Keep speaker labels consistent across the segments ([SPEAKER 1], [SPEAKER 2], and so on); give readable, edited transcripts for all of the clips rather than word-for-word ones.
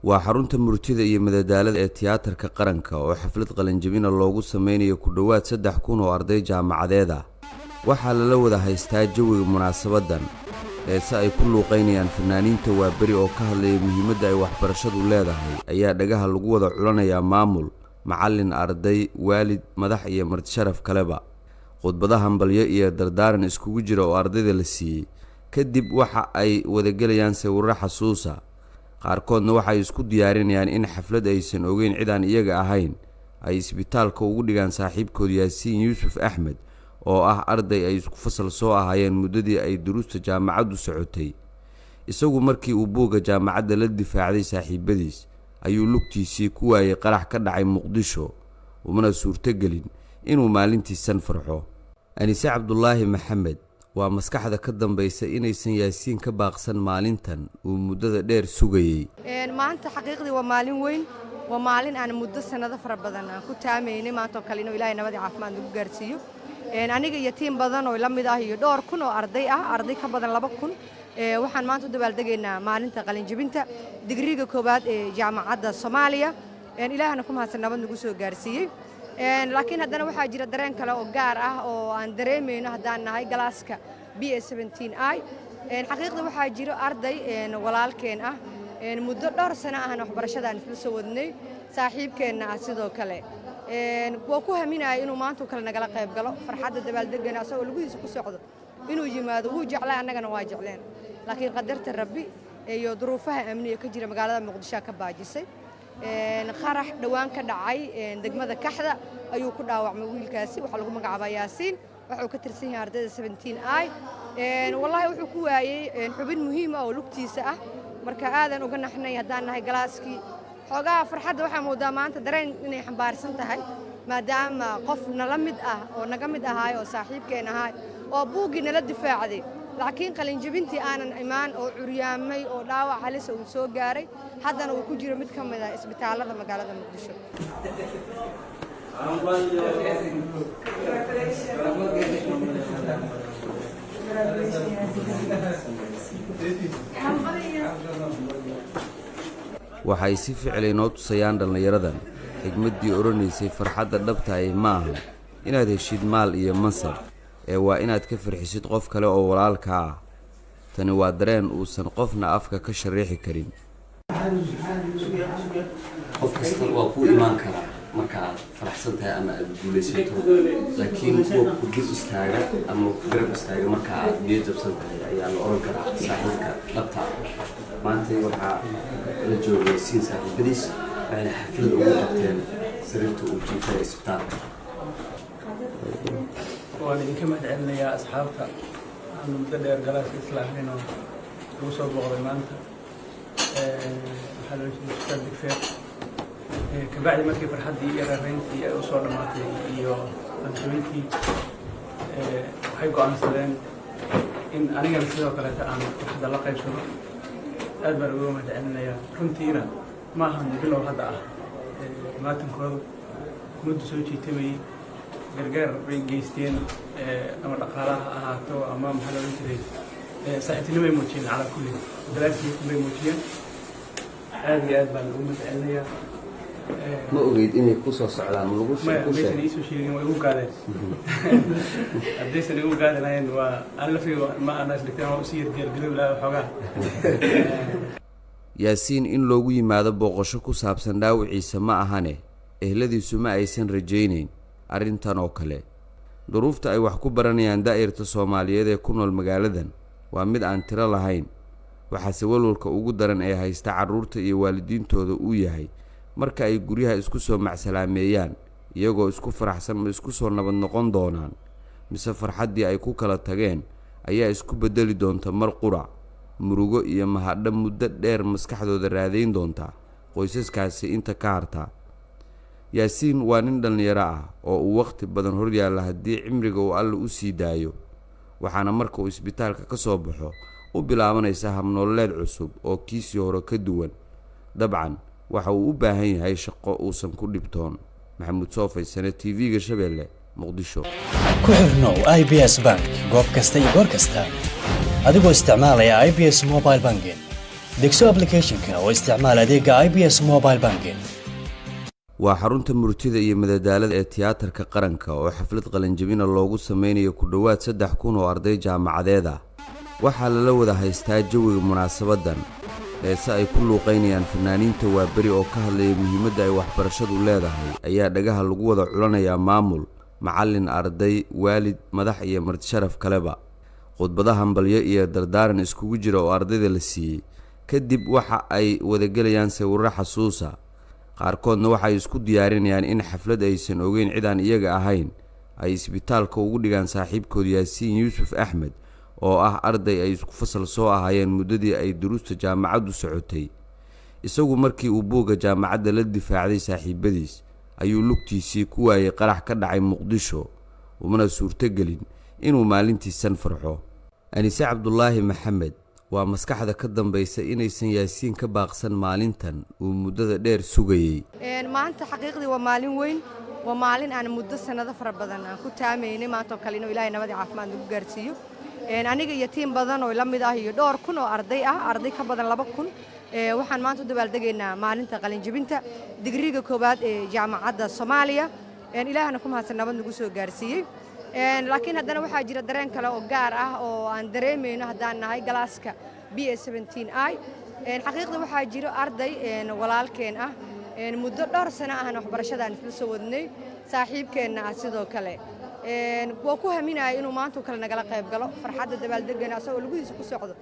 [SPEAKER 1] Waa xarunta murtida iyo madadaalada ee Tiyaatarka Qaranka oo xaflad qalinjabina loogu sameynayo ku dhowaad 3000 oo arday jaamacadeed ah. Waxaa lala wada haystaa jawiga munaasabaddan, heese ay ku luuqaynayaan fanaaniinta Waaberi oo ka hadlaya muhiimadda ay waxbarashadu leedahay ayaa dhagaha lagu wada culanayaa. Maamul, macallin, arday, waalid, madax iyo martisharaf kaleba. Khudbadaha hambalyo iyo dardaaran iskugu jira oo ardayda la siiyey kadib, waxa ay wadagelayaan sawirro xasuusa. Qaarkoodna waxay isku diyaarinayaan in xaflad aysan ogeyn cid aan iyaga ahayn ay isbitaalka ugu dhigaan saaxiibkood Yaasiin Yuusuf Axmed, oo ah arday ay isku fasal soo ahaayeen muddadii ay duruusta jaamacaddu socotay. Isagu markii uu buugga jaamacadda la difaacday saaxiibadiis ayuu lugtiisii ku waayey qarax ka dhacay Muqdisho, umana suurtogelin inuu maalintiisan farxo. Anise Cabdulaahi Maxamed waa maskaxda ka dambaysa inaysan Yaasiin ka baaqsan maalintan uu muddada dheer sugayey.
[SPEAKER 2] Maanta xaqiiqdii waa maalin weyn, waa maalin aan muddo sannado fara badan aan ku taamaynay maanta oo kale inuu Ilaahay nabadii caafimaad nagu gaarsiiyo. Aniga iyo team badan oo la mid ah iyo dhowr kun oo arday ah, arday ka badan 2000, waxaan maanta u dabaaldegaynaa maalinta qalinjebinta digriga koowaad ee Jaamacadda Soomaaliya. Ilaahna ku mahadsan nabad nagu soo gaarsiiyey. Laakiin haddana waxaa jira dareen kale oo gaar ah oo aan dareemayno haddaan nahay class-ka BA I. Xaqiiqda waxaa jiro arday walaalkeen ah, muddo dhowr sano ahna waxbarashadaan isla soo wadnay, saaxiibkeenna ah. Sidoo kale waa ku haminaya inuu maanta kale nagala qayb galo farxadda dabaaldegana, asagoo lugihiisa ku socdo inuu yimaado wuu jeclaa, annagana waa jecleen, laakiin qadarta Rabbi iyo duruufaha amniga ka jira magaalada Muqdisho ka baajisay. Qarax dhowaan ka dhacay degmada Kaxda ayuu ku dhaawacmay wiilkaasi. Waxaa lagu magacaabaa Yaasiin, waxuu ka tirsan yahay ardayda I. Wallaahi wuxuu ku waayey xubin muhiim ah oo lugtiisa ah. Marka aadan uga naxnay haddaan nahay class-kii. Xoogaha farxadda waxaa moodaa maanta dareen inay xambaarsan tahay, maadaama qof nala mid ah oo naga mid ahaay oo saaxiibkeen ahaay oo buuggii nala difaacday, laakiin qalinjebintii aanan imaan oo curyaamay oo dhaawac halisa uu soo gaaray, haddana uu ku jiro mid ka mid ah isbitaallada magaalada Muqdisho.
[SPEAKER 1] Waxay si ficil inoo tusayaan dhallinyaradan xigmaddii odhanaysay: farxadda dhabta ahi ma ahan inaad heshid maal iyo mansab, ee waa inaad ka farxisid qof kale oo walaalka ah. Tani waa dareen uusan qofna afka ka shariixi karin.
[SPEAKER 3] Qof kasta waa kuu imaan karaa marka aad faraxsan tahay ama aad guulaysato, laakiin kuwa ku dul istaaga ama ku garab istaaga marka aad niyad jabsan tahay ayaa la oran karaa saaxiibka dhabta ah. Maanta waxaa la joogay Siin saaxiibadiis, waxayna xaflad ugu qabteen sariirta uu jiifay isbitaalka.
[SPEAKER 4] Waan idinka mahad celinayaa asxaabta aanu muddo dheer class-ka isla ahayn oo lagu soo booqday maanta. Waxaa loo jeeda isbitaal Digfeer. Kabacdi markii farxaddii iyo reereyntii ay usoo dhammaatay iyo qalinjabintii, waxay go'aansadeen in anigana sidoo kaleeta aan farxadda la qaybsado. Aad baan uga mahad celinayaa. Runtiina ma ahan bilow hadda ah maatankooda, muddo soo jiitamayey. Gargaar bay geysteen, ama dhaqaalaha ha ahaato ama maxaa la odhan jiray, saaxiibtinimay muujiyeen. Calaa kulli dalaalkii bay muujiyeen. Aad iyo aad baan ugu mahad celinayaa.
[SPEAKER 3] Ma ogeyd inay kusoo socdaan? Ma lagu
[SPEAKER 4] Maya.
[SPEAKER 3] ku
[SPEAKER 4] Maysan
[SPEAKER 3] sheegay?
[SPEAKER 4] Iisoo sheegin, waa igu gaadeen. Haddaysan igu gaadi lahayn, waa ani laftiga ma ana isdhigteen, waa usii yardiyaargarowi lahaa waxoogaa.
[SPEAKER 1] Yaasiin in loogu yimaado booqasho ku saabsan dhaawiciisa ma ahane, ehladiisu ma aysan rajaynayn arrintan oo kale. Duruufta ay wax ku baranayaan daa'irta Soomaaliyeed ee ku nool magaaladan waa mid aan tiro lahayn. Waxaase walwalka ugu daran ee haysta carruurta iyo waalidiintooda uu yahay marka ay guryaha isku soo macsalaameeyaan iyagoo isku faraxsan, ma isku soo nabad noqon doonaan, mise farxaddii ay ku kala tageen ayaa isku beddeli doonta mar qura murugo iyo mahadho muddo dheer maskaxdooda raadayn doonta qoysaskaasi inta ka harta? Yaasiin waa nin dhallinyaro ah oo uu wakhti badan horyaalla haddii cimriga uu Alle u sii daayo, waxaana marka uu isbitaalka ka soo baxo u bilaabanaysa habnololeed cusub oo kiisii hore ka duwan. Dabcan waxa uu u baahan yahay shaqo uusan ku dhibtoon. Maxamuud Soofaysane, TV-ga Shabeelle, Muqdisho.
[SPEAKER 5] Ku xirnow IBS Bank goob kasta iyo goor kasta adigoo isticmaalaya IBS Mobile Banking. Degso applicationka oo isticmaal adeega IBS Mobile Banking.
[SPEAKER 1] Waa xarunta murtida iyo madadaalada ee Tiyaatarka Qaranka oo xaflad qalinjabina loogu sameynayo ku dhowaad 3000 oo arday jaamacadeed ah. Waxaa lala wada haystaa jawiga munaasabaddan, heese ay ku luuqaynayaan fanaaniinta Waaberi oo ka hadlaya muhiimadda ay waxbarashadu leedahay ayaa dhagaha lagu wada culanayaa. Maamul, macallin, arday, waalid, madax iyo martisharaf kaleba. Khudbada hambalyo iyo dardaaran iskugu jira oo ardayda la siiyey kadib, waxa ay wadagelayaan sawirro xasuusa. Qaarkoodna waxay isku diyaarinayaan in xaflad aysan ogeyn cid aan iyaga ahayn ay isbitaalka ugu dhigaan saaxiibkood Yaasiin Yuusuf Axmed, oo ah arday ay isku fasal soo ahaayeen muddadii ay duruusta jaamacaddu socotay. Isagu markii uu buugga jaamacadda la difaacday saaxiibadiis ayuu lugtiisii ku waayey qarax ka dhacay Muqdisho, umana suurtogelin inuu maalintiisan farxo. Anise Cabdulaahi Maxamed waa maskaxda ka dambaysa inaysan Yaasiin ka baaqsan maalintan uu muddada dheer sugayey.
[SPEAKER 2] Maanta xaqiiqdii waa maalin weyn, waa maalin aan muddo sannado fara badan aan ku taamaynay maanta oo kale inuu Ilaahay nabadii caafimaad nagu gaarsiiyo. Aniga iyo tiim badan oo la mid ah iyo dhowr kun oo arday ah, arday ka badan 2000, waxaan maanta u dabaaldegaynaa maalinta qalinjebinta digriga koowaad ee Jaamacadda Soomaaliya. Ilaahna ku mahadsan nabad nagu soo gaarsiiyey. Laakiin haddana waxaa jira dareen kale oo gaar ah oo aan dareemayno haddaan nahay galaaska BA I. Xaqiiqda waxaa jiro arday walaalkeen ah, muddo dhowr sano ahna waxbarashadaan isla soo wadnay, saaxiibkeenna ah. Sidoo kale waa ku haminaya inuu maanta kale nagala qayb galo farxadda dabaaldegana, asagoo lugihiisa ku socdo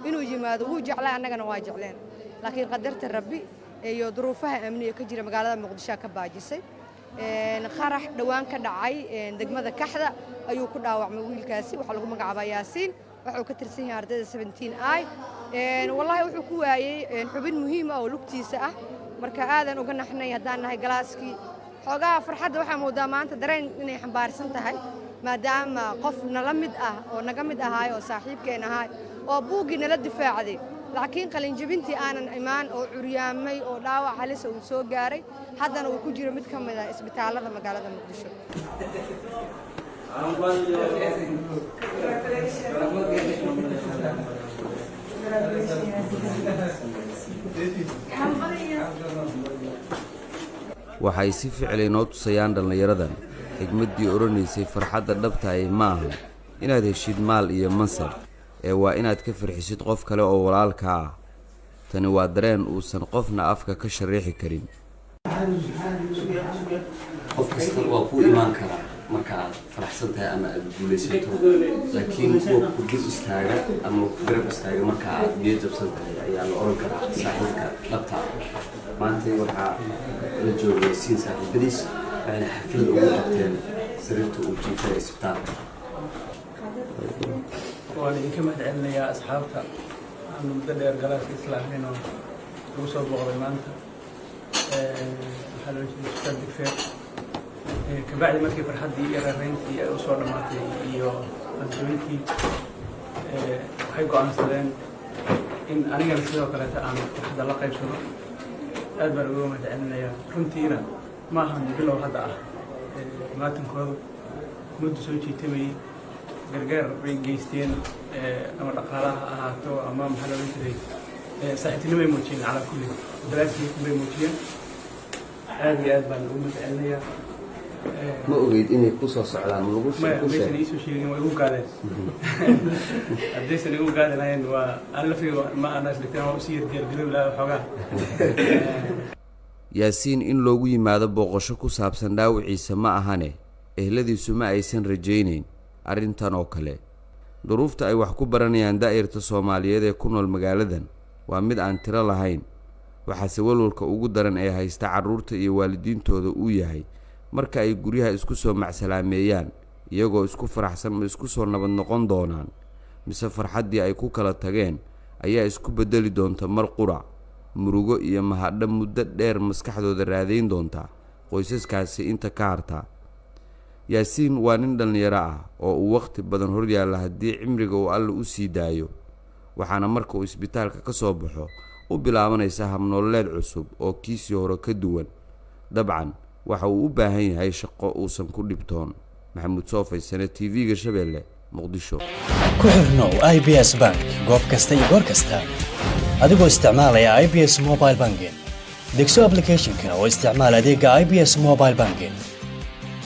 [SPEAKER 2] inuu yimaado wuu jeclaa, annagana waa jecleen. Laakiin qadarta Rabbi iyo duruufaha amniga ka jira magaalada Muqdisho ka baajisay. Qarax dhowaan ka dhacay degmada Kaxda ayuu ku dhaawacmay wiilkaasi. Waxaa lagu magacaabaa Yaasiin, wuxuu ka tirsan yahay ardayda I. Wallahi wuxuu ku waayey xubin muhiim ah oo lugtiisa ah. Marka aadan uga naxnay haddaan nahay galaaskii. Xoogaha farxadda waxaa moodaa maanta dareen inay xambaarsan tahay, maadaama qof nala mid ah oo naga mid ahaay oo saaxiibkeen ahaay oo buuggii nala difaacday, laakiin qalinjebintii aanan imaan oo curyaamay oo dhaawac halisa uu soo gaaray, haddana uu ku jiro mid ka mid ah isbitaallada magaalada Muqdisho.
[SPEAKER 1] Waxay si ficil inoo tusayaan dhallinyaradan xigmaddii odhanaysay: farxadda dhabta ahi ma ahan inaad heshid maal iyo mansab, ee waa inaad ka farxisid qof kale oo walaalka ah. Tani waa dareen uusan qofna afka ka shariixi karin.
[SPEAKER 3] Qof kasta waa kuu imaan karaa marka aad faraxsan tahay ama aad guulaysato, laakiin kuwa ku dul istaaga ama ku garab istaaga marka aad niyad jabsan tahay ayaa la oran karaa saaxiibka dhabta ah. Maanta waxaa la joogay Yaasiin saaxiibadiis, waxayna xaflad ugu qabteen sariirta uu jiifay isbitaalka.
[SPEAKER 4] Waan idinka mahad celinayaa asxaabta aan muddo dheer galaaska isla ahayn oo lagu soo booqday maanta. Waxaa loo jeeda isbitaal Digfeer. Kabacdi markii farxaddii iyo reereyntii ay usoo dhammaatay iyo qalinjebintii, waxay go'aansadeen in anigana sidoo kaleeta aan farxadda la qaybsado. Aad baan uga mahad celinayaa runtiina. Ma ahan bilow hadda ah maatankoodu, muddo soo jiitamayey. Gargaar bay geysteen, ama dhaqaalaha ha ahaato ama maxaa la odhan jiray, saaxiibtinimo bay muujiyeen. Calaa kulli dalaaskii bay muujiyeen. Aad iyo aad baan ugu mahad celinayaa.
[SPEAKER 3] Ma ogeyd inay kusoo socdaan? Ma lagu
[SPEAKER 4] Maya,
[SPEAKER 3] ku
[SPEAKER 4] maysan
[SPEAKER 3] sheegay?
[SPEAKER 4] Iisoo sheegin, waa igu gaadeen. Haddaysan igu gaadi lahayn, waa aan laftiga ma ana isdhigteen, waa usii yar diyaargaroobi lahaa waxoogaa.
[SPEAKER 1] Yaasiin in loogu yimaado booqasho ku saabsan dhaawiciisa ma ahane, ehladiisu ma aysan rajaynayn arrintan oo kale. Duruufta ay wax ku baranayaan daa'irta Soomaaliyeed ee ku nool magaaladan waa mid aan tiro lahayn. Waxaase walwalka ugu daran ee haysta carruurta iyo waalidiintooda uu yahay marka ay guryaha isku soo macsalaameeyaan iyagoo isku faraxsan, ma isku soo nabad noqon doonaan, mise farxaddii ay ku kala tageen ayaa isku beddeli doonta mar qura murugo iyo mahadho muddo dheer maskaxdooda raadayn doonta qoysaskaasi inta ka harta? Yaasiin waa nin dhallinyaro ah oo uu wakhti badan horyaalla haddii cimriga uu Alle u sii daayo, waxaana marka uu isbitaalka ka soo baxo u bilaabanaysa habnololeed cusub oo kiisii hore ka duwan. Dabcan waxa uu u baahan yahay shaqo uusan ku dhibtoon. Maxamuud Soofaysane, TV-ga Shabeelle, Muqdisho.
[SPEAKER 5] Ku xirnow IBS Bank goob kasta iyo goor kasta. Adigoo isticmaalaya IBS Mobile Banking, degso applicationka oo isticmaal adeega IBS Mobile Banking.